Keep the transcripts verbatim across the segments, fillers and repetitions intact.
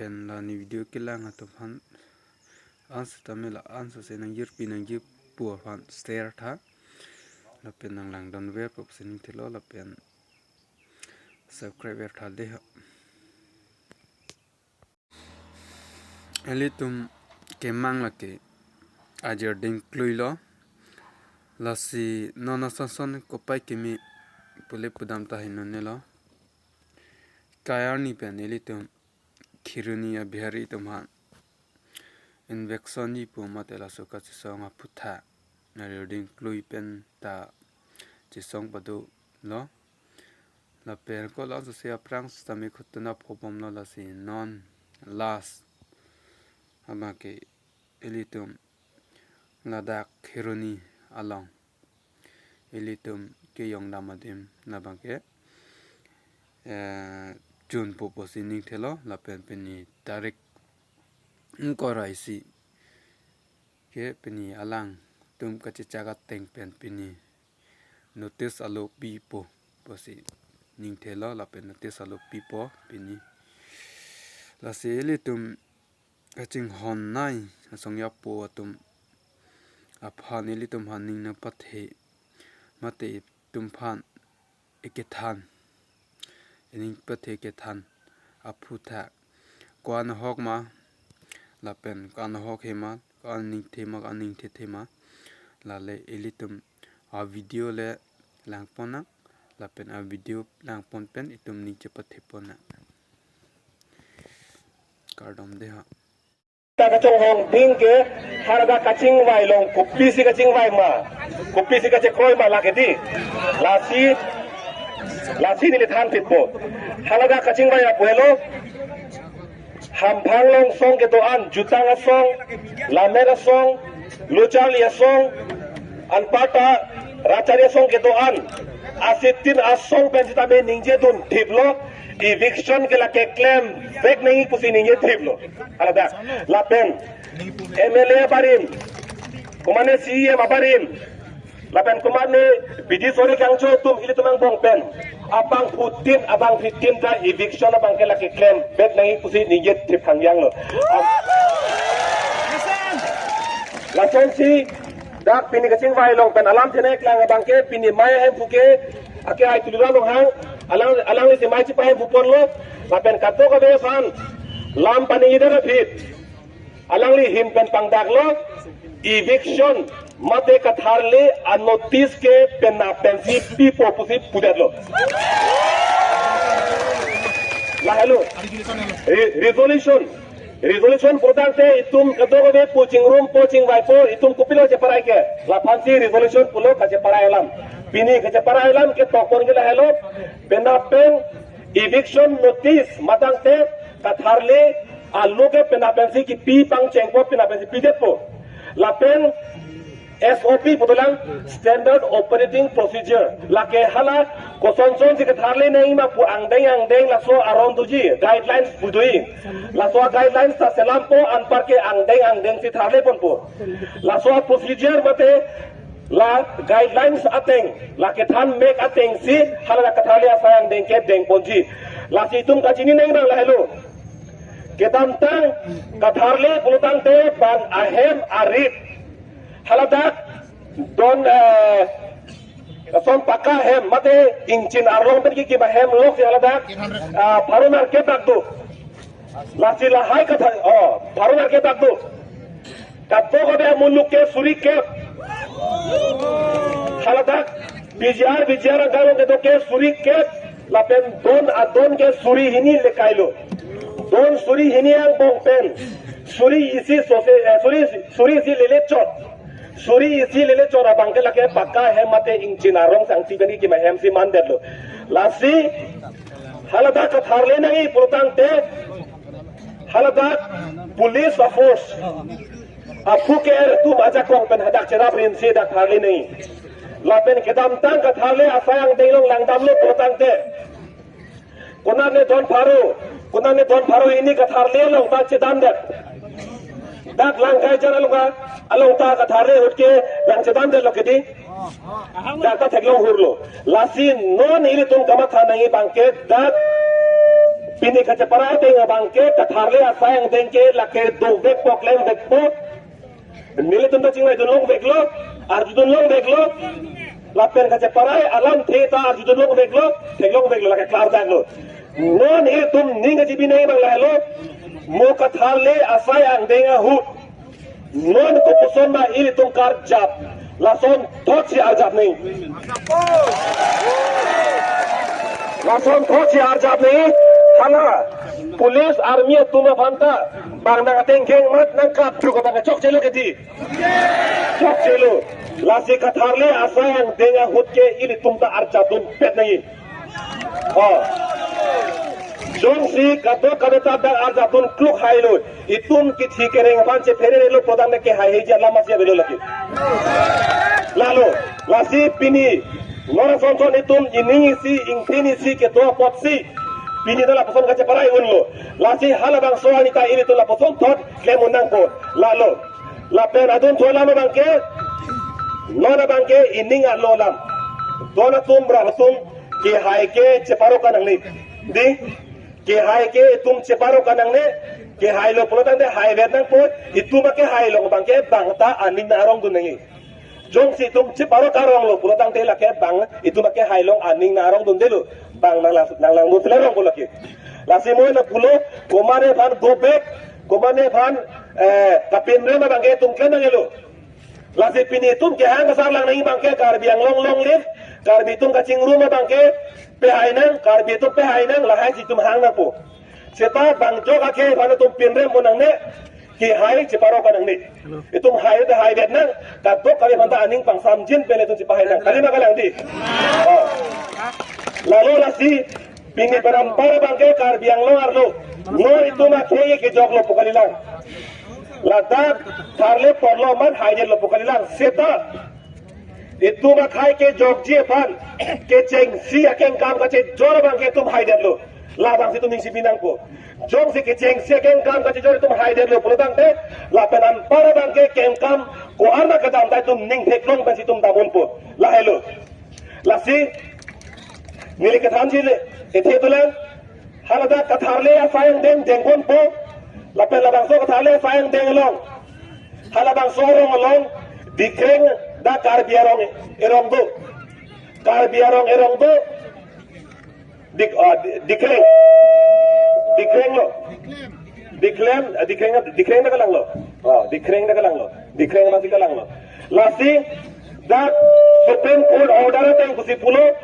Pen la ne video kelang atum aphan, an setame la an sose nangjirpi nangjirpo aphan share tha. Lapen nanglangdun ver pusi ningthelo, lapen subscribe ver tha dei ha. Ilitum kemang lake ajir ding kluilo. Lasi non ason son kopai keme pule pudam ta hinone lo. Kai arni pen ilitum Kheroni a-Bihari atum aphan injection ji pu mate laso kachesong aphutha ajir ding klui pen ta chesong padolo. Lapen ko la sose aphrang setame khutun apho bomlo, lasi non last abang ke ilitum ladak Kheroni along ilitum kejongdam adim labang ke, eh, chunpo pusi ningthelo, lapen pini tarik ingkoi ra isi ke pini alangtum kachechak ateng pen pini notice alo pipo pusi ningthelo, lapen notice alo pipo pini. Lasi ilitum kachinghon nai asong yapo atum aphan ilitum aphan ning nangpathe mate itum aphan ikethan, ining pathe kethan aphutha ko-an ahok ma, lapen ko-an ahok he ma, ko-an ningthe ma, ko-an ningthethe ma, lale ilitum a-video le langpon nang, lapen a-video langpon pen itum ning chepathepon nang. Kardom dei ha. Ta kachonghong ding ke, haladak kachingvai along kopisi kachingvai ma, kopisi kachekroi ma lake dei. Lasi, lasi neli than thippo. Haladak kachingvai apo helo. Hamphang along asong kedo-an, jutang asong, lammet asong, lo charli asong, anparta rat charli asong kedo-an, asitin asong pen sitame ningjedun thiplo, eviction ke lake klemvek nangji pusi ningje thiplo. Haladak. Lapen M L A abarim, komane C E M abarim, lapen komane bidi sori kangcho atum ilitum angbong pen abangphutin, abangphitin ta eviction abang ke lake klemvek nangji pusi ningje thip hangyang lo. Lasonsi dak pini kachingvai along pen alam thenek lang abang ke pini Mei ahemphu ke ake ai Tuliram Ronghang, alang, alanglisi mei chepahemphu ponlo, lapen kadokave aphan lam paningjedet aphi alangli ahin pen pangdaklo, eviction mate katharle a-notice ke penap pensi pipo pusi pudetlo. Lahelo. Re-, resolution. Resolution putangte itum kadokave pu chingrumpo chingvaipo, itum kopilo cheparai ke. Laphansi resolution pulo kacheparai alam. Pini kacheparai alam ke tokpon ke lahelo. Penap pen eviction notice matangte katharle alo ke penap pensi kipi pangchengpo, penap pensi pidetpo. Lapen S O P putolang, Standard Operating Procedure. Lake hala kosonson si katharle nangji ma pu angdeng angdeng laso aron doji, guidelines pu doji. Laso guidelines ta selampo, anparke angdeng angdeng si tharle ponpo. Laso procedure mate la guidelines ateng, la kethan mek atengsi hala katharle asai angdeng ke dengponji. Lasi itum kachini nangji abang lahelo. Kedamtang katharle pulotangte bang ahem arit. Haladak don, eh, son pakka ahem mate ingchin arlong pen kikim ahem loksi haladak, ah, pharo nerkep bak do. Lasi lahai katha, oh, pharo nerkep bak do. Kadokave amuluk ke suri kep. Haladak B G R, B G R angkang along kedo ke suri kep, lapen don adon ke suri hini lekailo. Don suri hini angbong pen suri isi sose, eh, suri, suri isi lele chot. Suri isi lele chot abang ke lake pakka ahem mate ingchin arong sangti pen kikim ahem si mandetlo. Lasi haladak katharle nangji pulotangte haladak police a-force aphu ke-er atum ajakong pen hadak cherap rinsi dak tharle nangji. Lapen kedamtang katharle asai angdeng along langdamlo pulotangte, konane don pharo, konane don pharo hini katharle along ta chedamdet. Dak Langkaijan along ta, along ta katharle ahut ke lang chedamdetlo kedi. Dak ta theklong hurlo. Lasi non ilitum kamatha nangji abang ke dak Pini kacheparai ateng abangke, katharle asai angdeng ke lake dovek po, klemvek po. Nelitum ta chingvaidun longveklo, arjudun longveklo. Lapen kacheparai alamthe ta arjudun longveklo, theklongveklo, lake klardak lo. Non itum ning kachibi nangji abang lahelo, mo katharle asai angdeng ahut non kopuson ma ilitum karjap, lasonthotsi arjap nangji. Lasonthotsi arjap nangji. Hala police, army atum aphan ta bang nang ateng keng mat nangkap truk abang chokchelo kedi. Chokchelo. Lasi katharle asai angdeng ahut ke ilitum ta arjapdunpet nangji. Oh. Jongsi kadokave ta dak arjapdun kluk hailo, itum kithi kereng aphan chephererelo pulotangte kehaiheji alam masi avelo lake. Lalo, lasi pini non asonson itum ining isi, ingthin isi kedo apotsi pini ta lapuson kacheparai unlo. Lasi halabangso arni ta ilitum lapusonthot klem un nangpo. Lalo, lapen adun thu alam abangke, non abangke ining arlo alam. Don atum, rat atum, kehai ke cheparo kanangne. Di, kehai ke itum cheparo kanangne. Kehailo pulotangte haivet nangpo. Itum akehai along abangke bang ta aning nang arongdun nangji. Jongsi itum cheparo karonglo pulotangte lake bang, itum akehai along aning nang arongdundelo. Bang nang lang, nang langdun sila rongpo lake. Lasi mo lapulo, komatne aphan dovek, komatne aphan, eh, kapinrem abangke itum klem nangjilo. Lasi pini itum kehang kasar lang nangji abangke Karbi Anglong long live, Karbi atum kachingrum abangke pehai nang, Karbi atum pehai nang, lahaisi itum hang nangpo. Seta bang jok akhei aphan itum pinrem un nangne, kehai cheparo kanangne. Itum hai te haivet nang, kadokave aphan ta aning pangsamjin pen itum chepahai nang. Kali ma kalang di? Oh. Lalo lasi, pini pen anpar abangke Karbi Anglong arlo, non itum akhei kejoklo pu kalilang. Ladak tharle porlo man haidetlo pu kalilang. Seta itum akhei kejokji aphan kechengsi akengkam kachejor abangke itum haidetlo. Labangsi itum ningsipi nangpo. Jongsi kechengsi akengkam kachejor itum haidetlo pulotangte, lapen anpar abangke kengkam ko-an kedam ta itum ning theklong pensi itum dam unpo. Lahelo. Lasi neli kethanji le, ethe tulang, haladak katharle asai angdeng dengponpo, lapen labangso katharle asai angdeng along, halabangso arong along, Dikreng dak Karbi arong, erong do. Karbi arong erong do. Dik, ah, Di-, Dikreng. Dikreng lo. Diklem, ah, Dikreng, Dikreng dak kalang lo. Oh, Dikreng dak kalang lo. Dikreng masi kalang lo. Lasi, dak Supreme Court order ateng pusi pulo,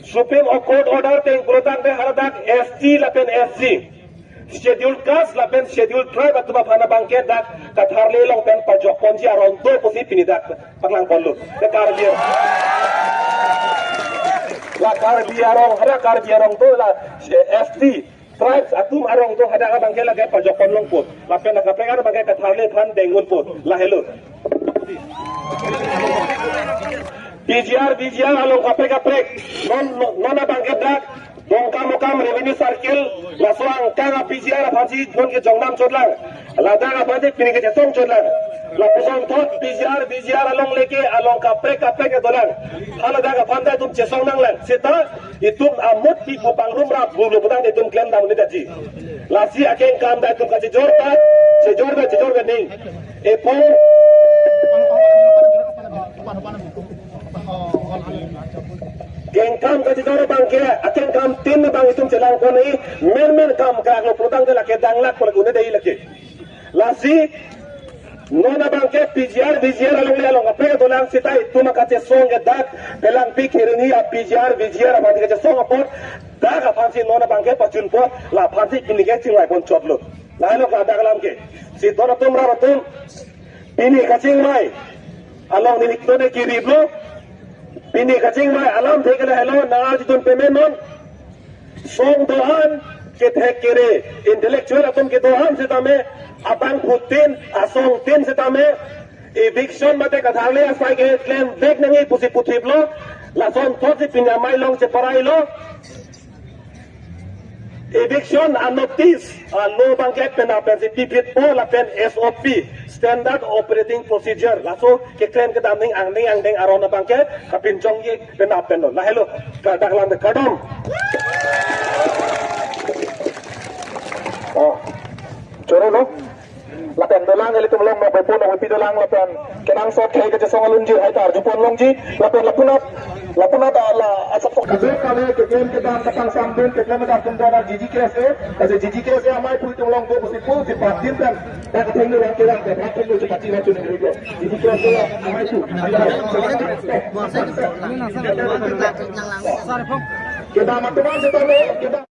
Supreme Court order ateng pulotangte haladak S T lapen S C, Scheduled Caste lapen Scheduled Tribe atum aphan abangke dak katharle along pen pajokponji arong do pusi pini dak paklangponlo. Ke Karbi. La Karbi arong, hara Karbi arong do la S T tribes atum arong do hadak abangke lake pajokpon longpo. Lapen la kaprek abangke katharle aphan deng unpo. Lahelo. P G R, V G R along kaprek kaprek. Non, non, non abangke dak Dongkamukam Revenue Circle, laso angkang a P G R aphansi non kejong dam chotlang. Ladak aphansi pini kechesong chotlang. Lapuson thot P G R, V G R along leke along kaprek kaprek kedolang. Haladak aphan ta itum chesong nanglang. Seta itum amut pi pu pangrum rap bulu putang itum klem dam unit aji. Lasi akengkam ta itum kachejor ta, chejor ta, chejor ta ning. Epong kengkam kachejor abangke, akengkam tin abang itum chelangpon nangji, menmen kam krak lo putangte lake danglak pon unit dei lake. Lasi, non abangke P G R, V G R along le along kaprek dolang seta itum akachesong ke dak, Pelangpi Kheroni a P G R, V G R aphan kachesong apot, dak aphansi non abangke pachunpo, la aphansi pini ke chingvaipon chotlo. Lahelo ke dak alam ke. Si don atum rat atum, pini kachingvai along neli don ke riplo, pini kachingvai alamthe ke lahelo, nang arjudun pamenon. Song do-an, kethek kere, intellectual atum kedo-an setame, abangphu tin, asong tin setame, eviction mate katharle asai ke klemvek nangji pusi puthiplo, lason thotsi pini amei along cheparailo. Eviction a notice, a law abangke penap pensi pipitpo lapen S O P, Standard Operating Procedure, laso keklem kedam ning angdeng angdeng aron abangke kapinchongji penap penlo. Lahelo, ka-, dak alam kardom. Oh, choro lo. Lapen dolang ilitum along Nokbepo Nokbepi dolang lapen kenangsot khei kachesong alunji hai ta arjupon longji lapen lapunat lapunat ala asap kajok kave keklem kedam kapangsam dun keklem kedam tum donar G G K S A, kasi G G K S A amei pui tum along do pusi pu si patin pen. Dak thengno rang kerang ke dak thengno chepati na chuning rigo. G G K S A amei pui. Kedam atuman setame kedam.